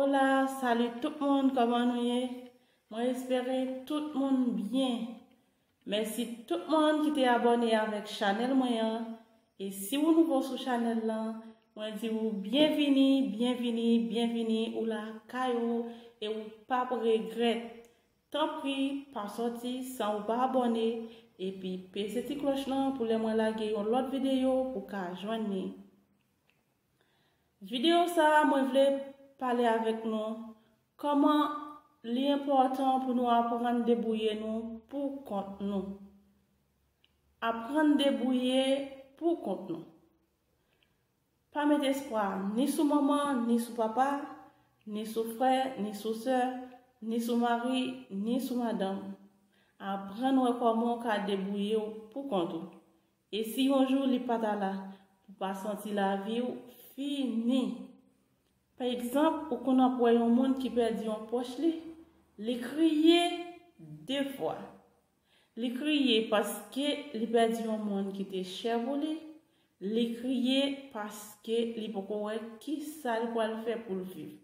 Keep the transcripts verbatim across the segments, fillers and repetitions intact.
Hola, salut tout moun, kòman nou ye? Mwen espere tout moun byen. Mèsi tout moun ki te abòne avèk chanèl mwen an. E si ou nouvo sou chanèl lan, mwen di ou byenvini, byenvini, byenvini, ou lakay ou e ou p ap regrèt. Tanpri, pa sòti san ou pa abòne, epi peze ti klòch lan pou lè mwen lage yon lòt videyo pou ka jwenn li. Videyo sa a, mwen vle pale avèk nou kòman li enpòtan pou nou aprann debouye nou pou kont nou. Aprann debouye pou kont nou. Pa met espwa ni sou manman, ni sou papa, ni sou frè, ni sou sè, ni sou mari, ni sou madanm. Aprann wè kòman w ka debouye w pou kont ou. E si yon jou li pa ta la, pou pa santi lavi w fini. Pa egzanp, ou konn ap wè yon moun ki pèdi yon pwòch li, li kriye de fwa. Li kriye paske li pèdi yon moun ki te chè pou li, li kriye paske li poko wè kisa li pral fè pou l viv,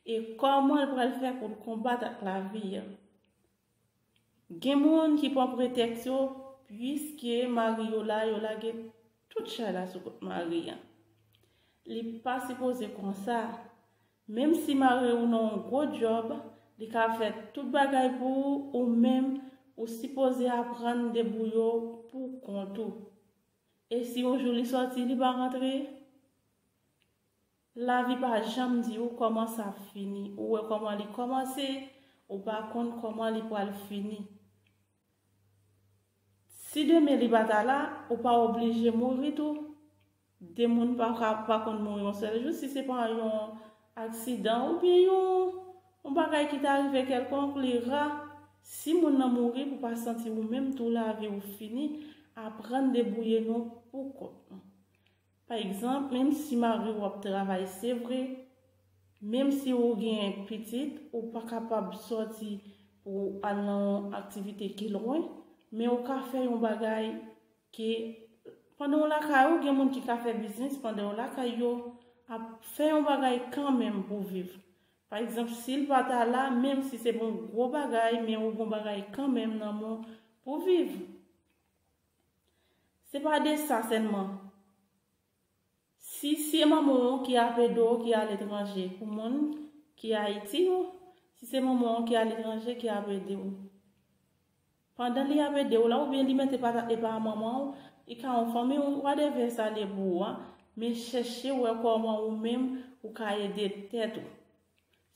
e kòman l pral fè pou l konbat ak lavi a. Gen moun ki pran pretèks yo, piske mari yo la, yo lage tout chay la sou kont mari an. Li pa sipoze konsa. Menm si mari ou nan yon gwo djòb, li ka fè tout bagay pou ou, ou menm, ou sipoze aprann debouye w pou kont ou. E si yon jou li sòti, li pa rantre, lavi pa janm di ou kòman sa ap fini. Ou wè kòman li kòmanse, ou pa konn kòman li pral fini. Si demen li pa ta la, ou pa oblije mouri tou. De moun pa ka, pa konn mouri yon sèl jou, si se pa yon aksidan oubyen yon, yon bagay ki ta rive kèlkonk, li ra. Si moun nan mouri, pou pa santi ou menm tou lavi ou fini, aprann debouye nou pou kont nou. Pa egzanp, menm si mari w ap travay, se vre, menm si ou gen pitit, ou pa kapab sòti pou al nan yon aktivite ki lwen, men ou ka fè yon bagay ke pandan w lakay ou, gen moun ki ka fè biznis pandan yo lakay yo, ap fè yon bagay kanmenm pou viv. Pa egzanp, si l pa ta la, menm si se pa yon gwo bagay, men ou gon bagay kanmenm nan men w pou viv. Se pa de sa sèlman. Si se manman w ki ap ede w ki aletranje, pou moun ki Ayiti yo, si se manman w ki aletranje ki ap ede w. Pandan li ap ede w la, oubyen li mete pa, e pa manman w, li ka yon fanmi w, whatever sa li ye pou ou a, men chèche wè kòman ou menm ou ka ede tèt ou.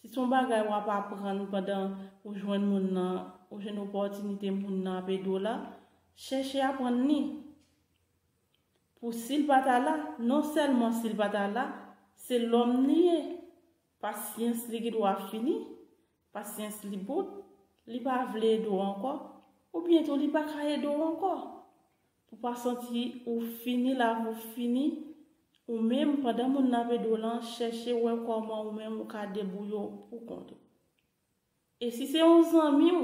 Si se yon bagay w ap aprann pandan ou jwenn moun nan, ou jwenn opòtinite moun nan ap ede w la, chèche aprann li. Pou si l pa ta la, non sèlman si l pa ta la, se lòm li ye. Pasyans li gen dwa fini, pasyans li bout, li pa vle ede w ankò, oubyen tou li pa ka ede w ankò. Pou pa santi ou fini, lavi w fini, ou menm, pandan moun nan ap ede w lan, chèche wè kòman ou menm ou ka debouye w pou kont ou. E si se yon zanmi w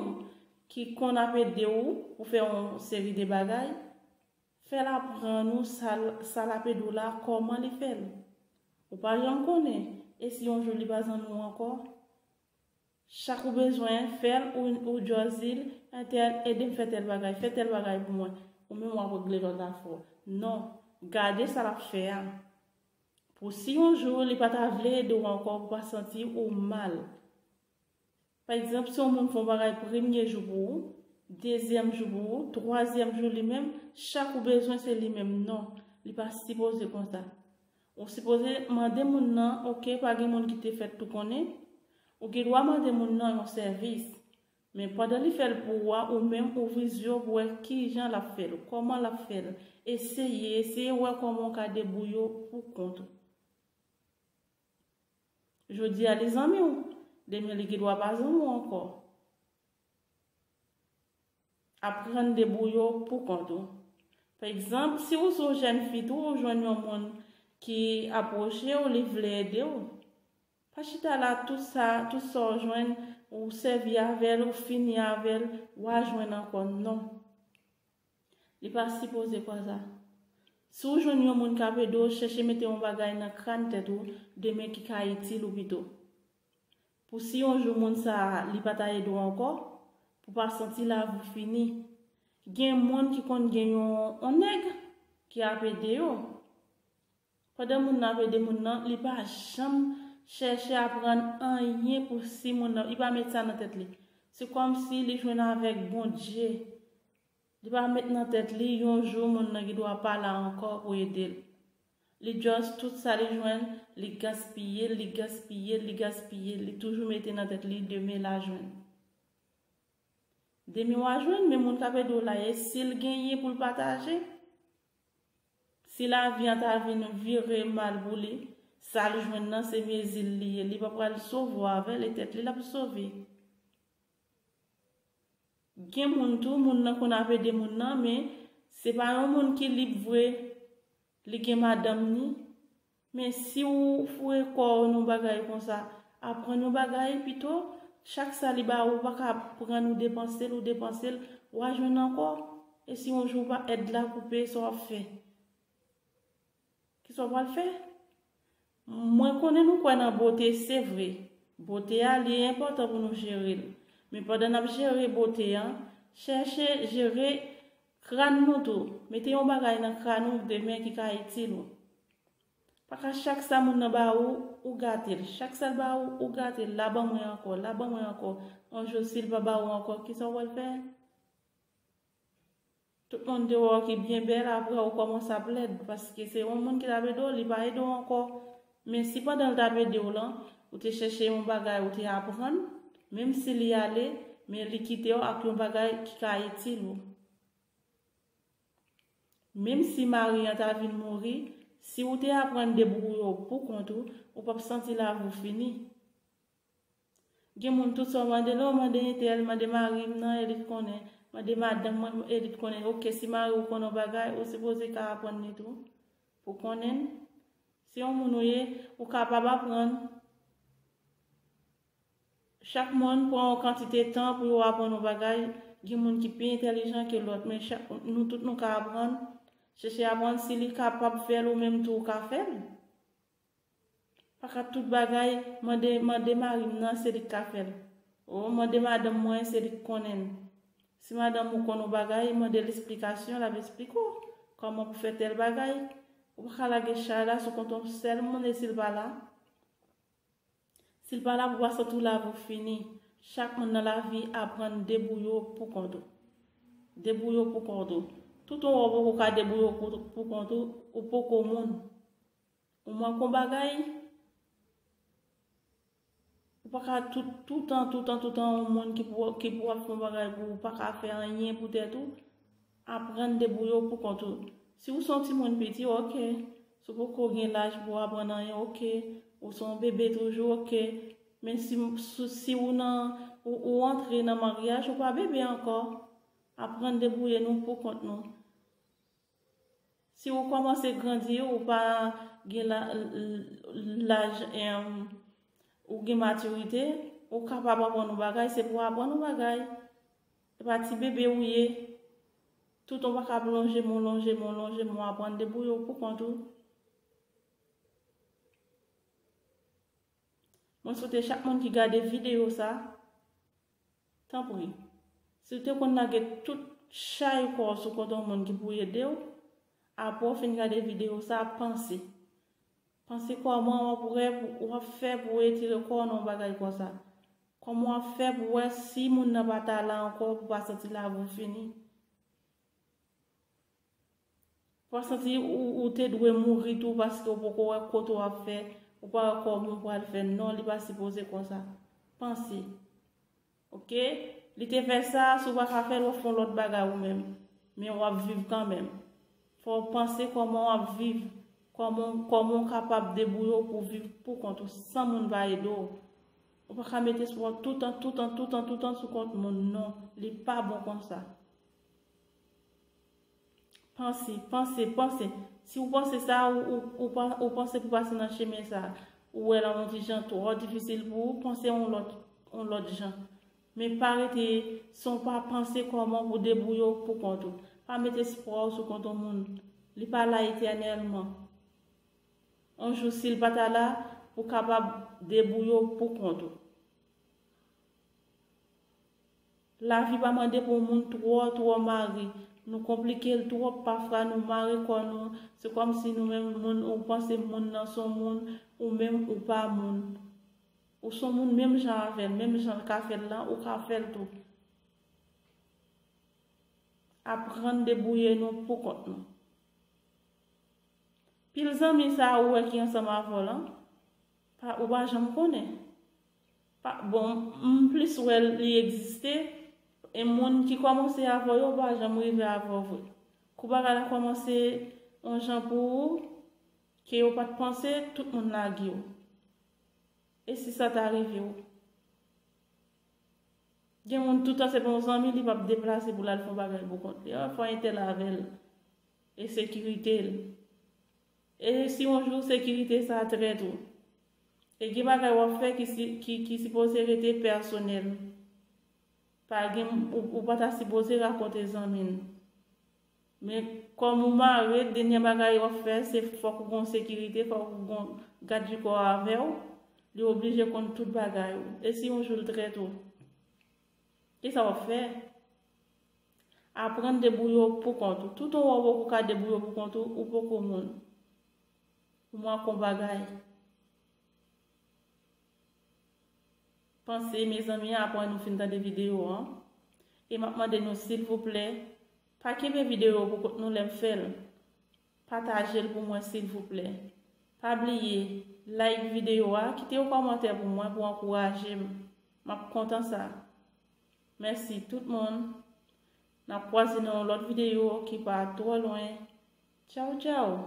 ki konn ap ede w pou fè yon seri de bagay, fè l aprann ou sa l, sa l ap ede w la, kòman li fè l. Ou pa janm konnen, e si yon jou li pa zanmi w ankò? Chak ou bezwen, fè l, ou, ou just di l, entèl, ede m fè tèl bagay, fè tèl bagay pou mwen. Ou menm w ap regle lòt afè w. Non, gade sa l ap fè a. Pou si yon jou li pa ta vle ede w ankò, pou pa santi ou mal. Pa egzanp, si yon moun fè yon bagay premye jou pou ou, dezyèm jou pou ou, twazyèm jou li menm, chak ou bezwen se li menm. Non, li pa sipoze konsa. Ou sipoze mande moun nan, oke, pa gen moun ki te fèt tou konnen. Ou gen dwa mande moun nan yon sèvis. Men pandan li fè l pou ou a, ou menm ouvri zye w pou wè kijan l ap fè l, kòman l ap fè l. Eseye, eseye wè kòman w ka debouye w pou kont ou. Jodi a li zanmi w, demen li gen dwa pa zanmi w ankò. Aprann debouye w pou kont ou. Pa egzanp, si ou se yon jèn fi tou, ou jwenn yon moun ki apwoche w, li vle ede w. Pa chita la, tout sa, tout sa w jwenn, ou sèvi avè l, ou fini avè l, w a jwenn ankò. Non. Li pa sipoze konsa. Si w jwenn yon moun k ap ede w, chèche mete yon bagay nan kràn tèt ou, demen ki ka itil ou pito. Pou si yon jou moun sa a, li pa ta ede w ankò, pou pa santi lavi w fini. Gen moun ki konn gen yon, yon nèg ki ap ede yo. Pandan moun nan ap ede moun nan, li pa janm chèche aprann anyen pou si moun nan, li pa met sa nan tèt li. Se kòmsi li jwenn avèk Bondye. Li pa met nan tèt li yon jou moun nan gen dwa pa la ankò pou ede l. Li just tout sa li jwenn, li gaspiye l, li gaspiye l, li gaspiye l, li toujou mete nan tèt li demen l a jwenn. Demen w a jwenn, men moun k ap ede w la, e si l genyen pou l pataje? Si lavi an ta vin vire mal pou li, sa l jwenn nan se mezi l li ye. Li pa pral sove w avè l, e tèt li l ap sove. Gen moun tou, moun nan konn ap ede moun nan, men se pa yon moun ki lib vre, li gen madanm ni. Men si w foure kò w nan yon bagay konsa, aprann yon bagay pito, chak sa li ba ou, ou pa ka pran l, ou depanse l, ou depanse l, w a jwenn ankò. E si yon jou pa èd la koupe, sa w ap fè? Kisa w pral fè? Mwen konnen nou kwè nan bote, se vre. Bote a, li enpòtan pou nou jere l. Men pandan n ap jere bote a, chèche jere kràn nou tou. Mete yon bagay nan kràn ou demen ki ka itil ou. Pa ka chak sa moun nan ba ou, ou gate l. Chak sa l ba ou, ou gate l. La ban mwen ankò, la ban mwen ankò. Yon jou, si l pa ba ou ankò, kisa w pral fè? Tout moun te wè w ki byen bèl, apre ou kòmanse ap lèd, paske se yon moun ki t ap ede w, li pa ede w ankò. Men si pandan l t ap ede w lan, ou te chèche yon bagay, ou te aprann, menm si li ale, men li kite w ak yon bagay ki ka itil ou. Menm si mari an ta vin mouri, si ou te aprann debouye w pou kont ou, ou p ap santi lavi w fini. Gen moun tout sa w mande l, o, mande entèl, mande mari m nan, e li t konnen. Mande madanm mwen, e li t konnen. Oke, si mari w konnen yon bagay, ou sipoze ka aprann li tou. Pou konnen l. Si yon moun ou ye, ou kapab aprann. Chak moun pran yon kantite tan pou yo aprann yon bagay. Gen moun ki pi entèlijan ke lòt, men chak, nou tout nou ka aprann. Chèche aprann, si li kapab fè l, ou menm tou ou ka fè l. Pa ka tout bagay, mande, mande mari m nan, se li k ka fè l. O, mande madanm mwen, se li k konnen l. Si madanm ou konn yon bagay, mande l esplikasyon, l ap esplike w kòman pou fè tèl bagay. Ou pa ka lage chay la sou kont yon sèl moun e si l pa la. Si l pa la, pou pa santi w lavi w fini. Chak moun nan lavi aprann debouye w pou kont ou. Debouye w pou kont ou. Toutan w poko ka debouye w pou, pou kont ou, ou poko moun. Ou manke yon bagay, ou pa ka tout, toutan, toutan, toutan yon moun ki pou, ki pou ap fè yon bagay pou ou, ou pa ka fè anyen pou tèt ou. Aprann debouye w pou kont ou. Si ou se yon timoun piti, oke. Si w poko gen laj pou w aprann anyen, oke. Ou se yon bebe toujou, oke. Men si, si, si ou nan, ou, ou antre nan maryaj, ou pa bebe ankò. Aprann debouye nou pou kont nou. Si ou kòmanse grandi, ou pa gen la, laj, em, ou gen matirite, ou kapab aprann yon bagay, se pou aprann yon bagay. E pa ti bebe ou ye. Toutan w pa ka lonje men w, lonje men w, lonje men w, aprann debouye w pou kont ou. Mwen swete chak moun ki gade videyo sa, tanpri, si w te konn lage tout chay kò w sou kont yon moun ki pou ede w, apre w fin gade videyo sa, panse. Panse kòman w ap wè pou, w ap fè pou w retire kò w nan yon bagay konsa. Kòman w ap fè pou w wè si moun nan pa ta la ankò, pou w pa santi lavi w fini. Ou pa santi ou, ou te dwe mouri tou paske ou poko wè kote w ap fè, ou pa wè kòman w pral fè. Non, li pa sipoze konsa. Panse. Oke? Li te fè sa, si w pa ka fè l, w ap fè yon lòt bagay ou menm. Men w ap viv kanmenm. Fò w panse kòman w ap viv, kòman, kòman w kapab debouye w pou w viv pou kont ou san moun pa ede w. Ou pa ka mete espwa w toutan, toutan, toutan, toutan sou kont moun, non. Li pa bon konsa. Panse, panse, panse. Si w panse sa, ou, ou, ou pa, ou panse pou pase nan chemen sa, ou wè l yon ti jan twò difisil pou ou, panse yon lòt, yon lòt jan. Men pa rete san w pa panse kòman pou debouye w pou kont ou. Pa mete espwa w sou kont yon moun. Li pa la etènèlman. Yon jou, si l pa ta la, pou w kapab debouye w pou kont ou. Lavi pa mande pou moun twò, twò mare. Nou konplike l twòp, pafwa nou mare kò nou. Se kòmsi nou menm moun, ou panse moun nan se yon moun, ou menm ou pa moun. Ou se yon moun menm jan avè l, menm jan l ka fè l lan, ou ka fè l tou. Aprann debouye nou pou kont nou. Pil zanmi sa ou wè ki ansanm avè w lan, pa, ou pa janm konnen. Pa, bon, m plis wè li egziste, e moun ki kòmanse avè w yo pa janm rive avè w vre. Kou bagay la kòmanse yon jan pou ou, ke yo pa t panse, tout moun lage w. E si sa ta rive w? Gen moun toutan se pa yon zanmi, li p ap deplase pou l al fè yon bagay pou kont li. Ah, fò entèl avè l. E sekirite l. E si yon jou sekirite sa trèt ou? E gen bagay w ap fè ki, si- ki, ki sipoze rete pèsonèl. Pa gen, ou, ou pa ta sipoze rakonte zanmi l. Men kòm ou mare, dènye bagay w ap fè, se fòk ou gon sekirite, fòk ou gon gad di kò avè w, li oblije konn tout bagay ou. E si yon jou l trèt ou? Kisa w ap fè? Aprann debouye w pou kont ou. Toutan w wè w poko ka debouye w pou kont ou, ou poko moun. Ou manke yon bagay. Panse, mezanmi, apre nou fin tande videyo an. E m ap mande nou, silvouplè, pa kenbe videyo pou kont nou lè m fè l. Pataje l pou mwen, silvouplè. Pa bliye, like videyo a, kite yon kòmantè pou mwen pou ankouraje m. M ap kontan sa. Mèsi tout moun. N ap kwaze nan yon lòt videyo ki pa twò lwen. Tchaw, tchaw!